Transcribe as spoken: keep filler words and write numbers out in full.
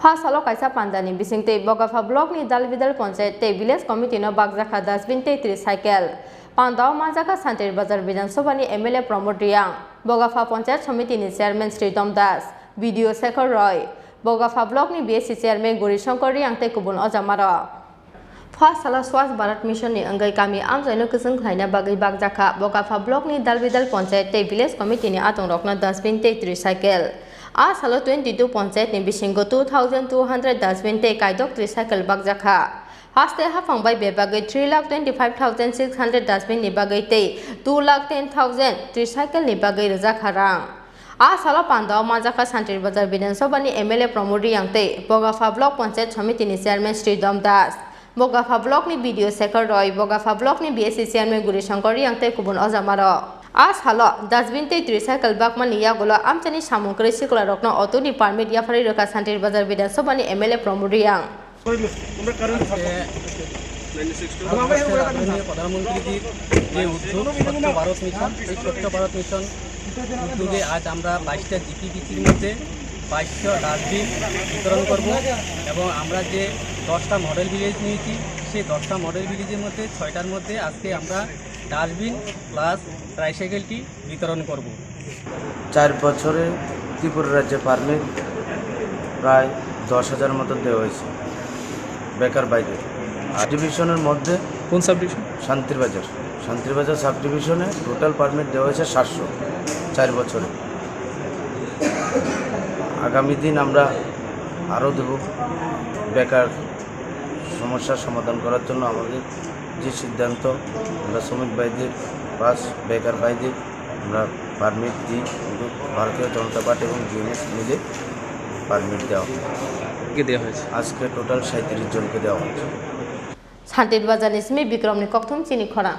A salo kaisa pandani bisingtwi Bogapha block ni Dalbidal Panchayat tei Village Committee no bakjakha dustbin tei tricycle. Pandao manjakha Santir Bazar Bidhan Sabha ni M L A Pramod Reang, Bogapha Panchayat Samiti ni Chairman Sridham Das, B D O Shekhar Roy, Bogapha block ni B S C Chairman Guri Shankar Reang tei kubun ojamarok. First salo Swachh Bharat Mission ni wngwi kami amchaino kwchwng khlaina bagwi bakjakha Bogapha block ni Dalbidal Panchayat tei Village Committee ni atongrokno dustbin tei tricycle. A salo twenty two panchayat ni bisingo two thousand two hundred dustbin tei kaidok tricycle bakjakha. Haste haphang bai bebagwi three lakh twenty five thousand six hundred dustbin ni bagwi tei two lakh ten thousand tricycle ni bagwi rwjakha rang. A salo pandao manjakha Santir Bazar Bidhan Sabha ni M L A Pramod Reang tei Bogapha Block Panchayat Samiti ni Chairman Sridham Das, Bogapha Block ni B D O Shekhar Roy, Bogapha Block ni B S C Chairman Guri Shankar Reang tei kubun ojamarok. A salo dustbin tei tricycle bakmani yagulo amchaini samung kwrwi sikla rokno auto ni permit yapharwi rwkha Santir Bazar Bidhan Sabha ni M L A Pramod Reang. আজকে ভারতবর্ষের আদরণীয় প্রধানমন্ত্রীজির যে উদ্যোগ স্বচ্ছ ভারত মিশন, এই স্বচ্ছ ভারত মিশন উদ্যোগে আজ আমরা বাইশটা জিপিভিসির মধ্যে বাইশশো ডাস্টবিন বিতরণ করব এবং আমরা যে দশটা মডেল ভিলেজ নিয়েছি, সেই দশটা মডেল ভিলেজের মধ্যে ছয়টার মধ্যে আজকে আমরা ডাস্টবিন প্লাস ট্রাইসাইকেলটি বিতরণ করব। চার বছরে ত্রিপুরা রাজ্যে পারমিট প্রায় দশ হাজার মতো দেওয়া হয়েছে বেকার বাইরে। আর ডিভিশনের মধ্যে কোন সাব ডিভিশন? শান্তিরবাজার। শান্তিরবাজার সাব ডিভিশনে টোটাল পারমিট দেওয়া হয়েছে সাতশো চার বছরে। আগামী দিন আমরা আরও দেব। বেকার সমস্যার সমাধান করার জন্য আমাদের যে সিদ্ধান্ত, আমরা শ্রমিক ভাইদের প্লাস বেকার ভাইদের আমরা পারমিট দিই, কিন্তু ভারতীয় জনতা পার্টি এবং বিএমএস মিলে পারমিট দেওয়া হয়। কে দেওয়া হয়েছে? আজকে টোটাল সাঁইত্রিশ জনকে দেওয়া হয়েছে। Santir Bazar ni simi Bikrom ni kokthum chini khorang.